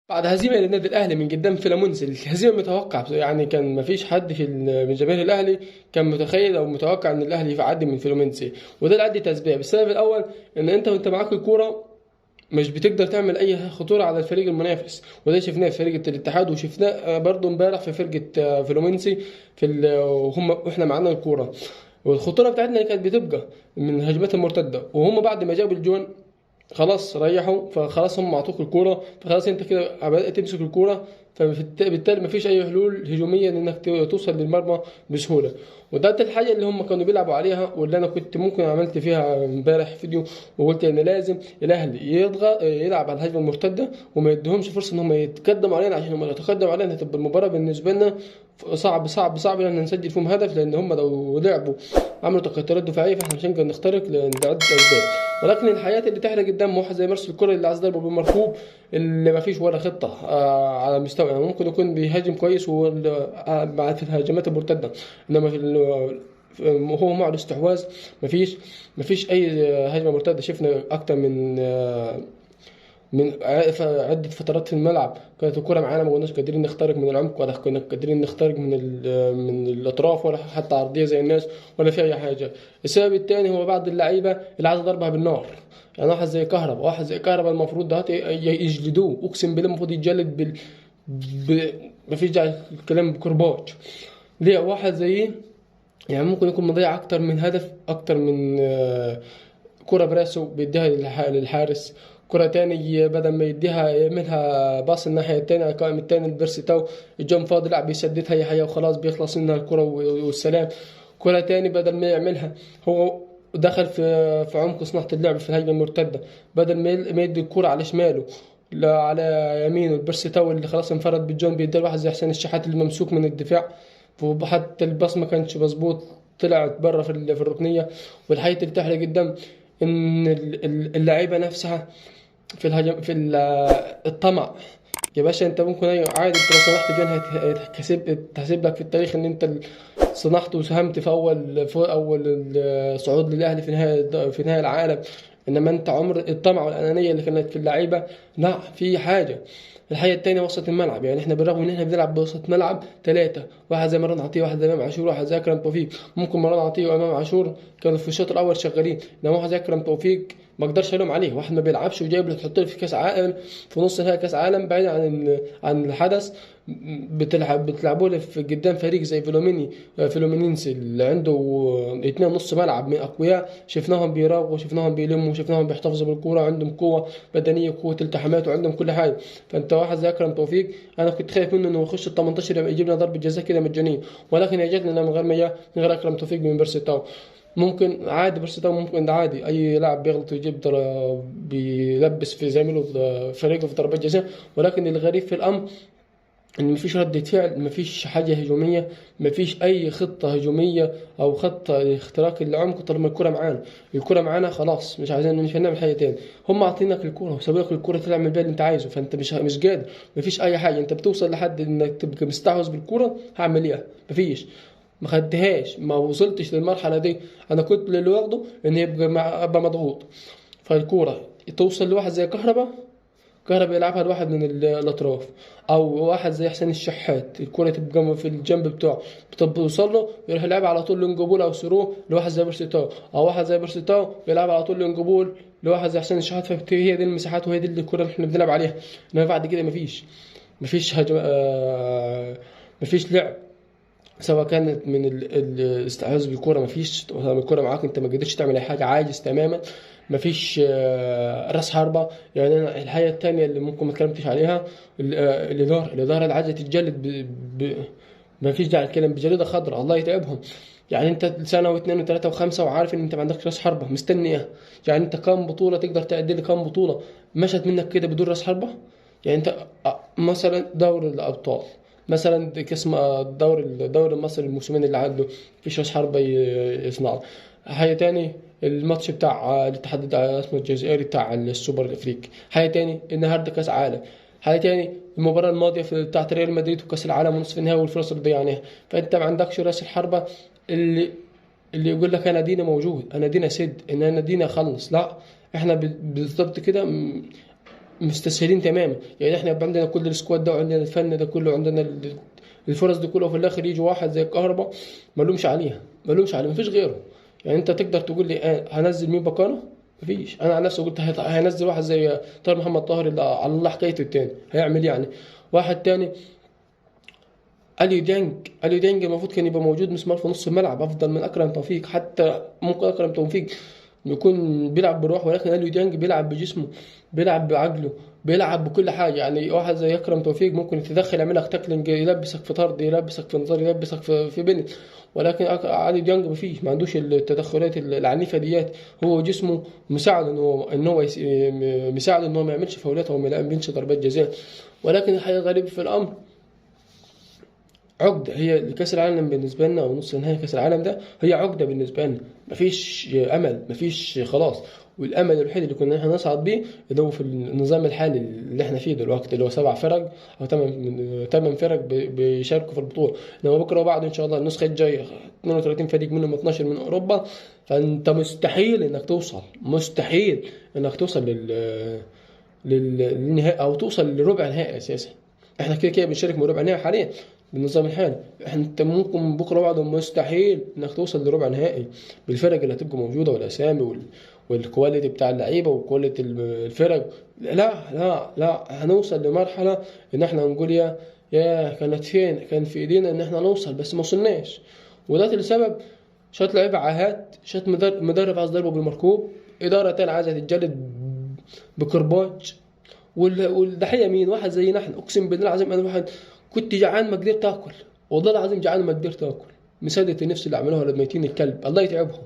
بعد هزيمة للنادي الاهلي من قدام فلومينينسي، الهزيمة متوقعه، يعني كان ما فيش حد في من جماهير الاهلي كان متخيل او متوقع ان الاهلي يعدي من فلومينينسي، وده لعدة اسباب. السبب الاول ان انت وانت معاك الكورة مش بتقدر تعمل اي خطورة على الفريق المنافس، وده شفناه في فرقه الاتحاد، وشفناه برضه امبارح في فرقه فلومينينسي وهم واحنا معانا الكورة، والخطوره بتاعتنا كانت بتبقى من الهجمات المرتدة، وهم بعد ما جابوا الجون خلاص ريحوا، فخلاص هم عطوك الكورة، فخلاص انت كده بدات تمسك الكورة، فبالتالي مفيش اي حلول هجومية انك توصل للمرمى بسهولة. وده الحاجة اللي هم كانوا بيلعبوا عليها، واللي انا كنت ممكن عملت فيها امبارح فيديو وقلت ان لازم الاهلي يضغط يلعب على الهجمة المرتدة وما يديهمش فرصة ان هم يتقدموا علينا، عشان هم لو تقدموا علينا هتبقى المباراة بالنسبة لنا صعب صعب صعب ان نسجل فيهم هدف، لان هم لو لعبوا عملوا تكتلات دفاعية فاحنا مش هنقدر نخترق لعدة اسباب. ولكن الحياة اللي تحرق الدم واحد زي مارسيل كولر اللي عايز ضربه بالمركوب، اللي ما فيش ولا خطه على مستوى، يعني ممكن يكون بيهاجم كويس مع في الهجمات المرتدة، انما في هو مع الاستحواذ ما فيش اي هجمة مرتدة. شفنا اكتر من عدة فترات في الملعب كانت الكرة معانا ما كناش قادرين نخترق من العمق، ولا كنا قادرين نخترق من الأطراف، ولا حتى عرضية زي الناس، ولا في أي حاجة. السبب الثاني هو بعض اللعيبة اللي عايزة ضربها بالنار، يعني واحد زي كهربا، واحد زي كهربا المفروض ده يجلدوه، أقسم بالله المفروض يتجلد مفيش داعي الكلام بكرباج. ليه واحد زيه يعني ممكن يكون مضيع أكتر من هدف، أكتر من كرة براسه بيديها للحارس، كرة تاني بدل ما يديها يعملها باص الناحية التانية على القائم التاني البيرسي تاو، الجون فاضي لا بيسددها يحيى وخلاص بيخلص منها الكرة والسلام. كرة تاني بدل ما يعملها هو دخل في عمق صناعة اللعب في الهجمة المرتدة، بدل ما يدي الكرة على شماله لا على يمينه البيرسي تاو اللي خلاص انفرد بالجون بيدي واحد زي حسين الشحات اللي ممسوك من الدفاع، وحتى الباص ما كانش مظبوط طلعت بره في الركنية. والحقيقة اللي تحرق الدم ان اللعيبة نفسها في الهجم في الطمع يا باشا، انت ممكن ايوه عادي انت لو صنعت جون هتحسب لك في التاريخ ان انت صنعت وساهمت في اول الصعود للاهلي في نهاية العالم، انما انت عمر الطمع والانانيه اللي كانت في اللعيبة لا في حاجة. الحاجة الثانية وسط الملعب، يعني احنا بالرغم ان احنا بنلعب بوسط ملعب ثلاثة، واحد زي مروان عطية، واحد زي امام عاشور، واحد زي اكرم توفيق. ممكن مروان عطية وامام عاشور كانوا في الشوط الاول شغالين، انما واحد زي اكرم توفيق ما اقدرش الوم عليه، واحد ما بيلعبش وجايب له تحط له في كاس عالم في نص نهائي كاس عالم بعيد عن الحدث، بتلعبوا له في قدام فريق زي فلومينينسي اللي عنده 2 نص ملعب من اقوياء، شفناهم بيراوغوا، شفناهم بيلموا، شفناهم بيحتفظوا بالكورة، عندهم قوة بدنية وقوه التحامات وعندهم كل حاجة. فانت واحد زي اكرم توفيق انا كنت خايف منه انه يخش ال 18 يبقى يجيب لنا ضربه جزاء كده مجانية، ولكن هي جت لنا من غير اكرم توفيق من بيرسي تاو. ممكن عادي بيرسي تاو ممكن عادي اي لاعب بيغلط ويجيب بيلبس في زميله فريقه في ضربات جزاء، ولكن الغريب في الامر ان مفيش ردة فعل، مفيش حاجة هجومية، مفيش اي خطة هجومية او خطة اختراق العمق. طالما الكرة معانا، الكرة معانا خلاص مش عايزين، مش هنعمل حاجة تاني. هم عاطينك الكرة وسابوا لك الكرة تلعب بيها اللي انت عايزه، فانت مش قادر، مفيش اي حاجة. انت بتوصل لحد انك تبقى مستحوذ بالكرة، هعمل ايه؟ مفيش، ما خدتهاش، ما وصلتش للمرحلة دي. انا كنت اللي واخده ان يبقى ابقى مضغوط، فالكورة توصل لواحد زي كهربا، كهربا يلعبها لواحد من الاطراف، او واحد زي حسين الشحات الكرة تبقى في الجنب بتاعه بتوصل له يروح يلعبها على طول long ball او through لواحد زي بيرسي تاو، او واحد زي بيرسي تاو بيلعب على طول long ball لواحد زي حسين الشحات. فهي دي المساحات وهي دي الكرة اللي احنا بنلعب عليها. انما بعد كده مفيش هجم، مفيش لعب، سواء كانت من الاستحواذ بالكرة، مفيش الكرة معاك انت ما قدرتش تعمل اي حاجة، عاجز تماما، مفيش راس حربة. يعني انا الحاجة التانية اللي ممكن ما اتكلمتش عليها الإدارة اللي عايزة تتجلد مفيش داعي الكلام بجريدة خضراء، الله يتعبهم. يعني انت سنة واثنين وثلاثة وخمسة وعارف ان انت ما عندكش راس حربة، مستني ايه؟ يعني انت كام بطولة تقدر تعدل لي كام بطولة مشت منك كده بدون راس حربة؟ يعني انت مثلا دوري الأبطال، مثلا كاس الدوري المصري الموسمين اللي عدوا مفيش راس حربة يصنعوا. حاجة تاني الماتش بتاع الاتحاد اسمه الجزائري بتاع السوبر الافريقي، حاجة تاني النهارده كاس عالم، حاجة تاني المباراة الماضية في بتاعت ريال مدريد وكاس العالم ونصف النهائي والفرص اللي ضيعناها. فانت ما عندكش راس الحربة اللي يقول لك انا دينا موجود، انا دينا سد، ان انا دينا اخلص. لا احنا بالظبط كده مستسهلين تماما. يعني احنا يبقى عندنا كل ال squad ده، وعندنا الفن ده كله، وعندنا الفرص دي كلها، وفي الاخر يجي واحد زي كهربا ملومش عليها، ملومش عليه، مفيش غيره. يعني انت تقدر تقول لي هنزل مين بكانه؟ مفيش. انا على نفسي قلت هنزل واحد زي طاهر محمد طاهر اللي على الله حكايته التاني هيعمل يعني. واحد تاني اليو ديانج، اليو ديانج المفروض كان يبقى موجود مسمار في نص الملعب افضل من اكرم توفيق. حتى ممكن اكرم توفيق يكون بيلعب بالروح، ولكن اليو ديانج بيلعب بجسمه، بيلعب بعقله، بيلعب بكل حاجة. يعني واحد زي اكرم توفيق ممكن يتدخل يعمل لك tackling، يلبسك في طرد، يلبسك في انذار، يلبسك في بنت، ولكن اليو ديانج مفيش، ما عندوش التدخلات العنيفة ديات. هو جسمه مساعد ان هو مساعد ان هو ما يعملش فاولات او ما يعملش ضربات جزاء. ولكن الحقيقة غريب في الامر، عقده هي كاس العالم بالنسبة لنا، او نص نهائي كاس العالم ده هي عقده بالنسبة لنا. مفيش امل، مفيش خلاص. والامل الوحيد اللي كنا احنا نصعد بيه اللي هو في النظام الحالي اللي احنا فيه دلوقتي، اللي هو 7 فرق او 8 فرق بيشاركوا في البطولة. انما بكره وبعد ان شاء الله النسخة الجاية 32 فريق، منهم 12 من اوروبا. فانت مستحيل انك توصل، مستحيل انك توصل للنهائي او توصل لربع نهائي اساسا. احنا كده كده بنشارك من ربع نهائي حاليا بالنظام الحالي. انت ممكن بكره بعده مستحيل انك توصل لربع نهائي بالفرق اللي هتبقى موجودة والاسامي وال quality بتاع اللعيبة و quality الفرق. لا لا لا، هنوصل لمرحلة ان احنا هنقول يا كانت فين، كان في ايدينا ان احنا نوصل بس ما وصلناش. وده لسبب شوية لعيبة عاهات، شوية مدرب عايز ضربه بالمركوب، ادارة تانية عايزه تتجلد بكرباج. والضحيه مين؟ واحد زينا احنا. اقسم بالله العظيم انا واحد كنت جعان ما قدرت اكل، والله العظيم جعان ما قدرت اكل. مسادة النفس اللي عملوها لميتين الكلب، الله يتعبهم.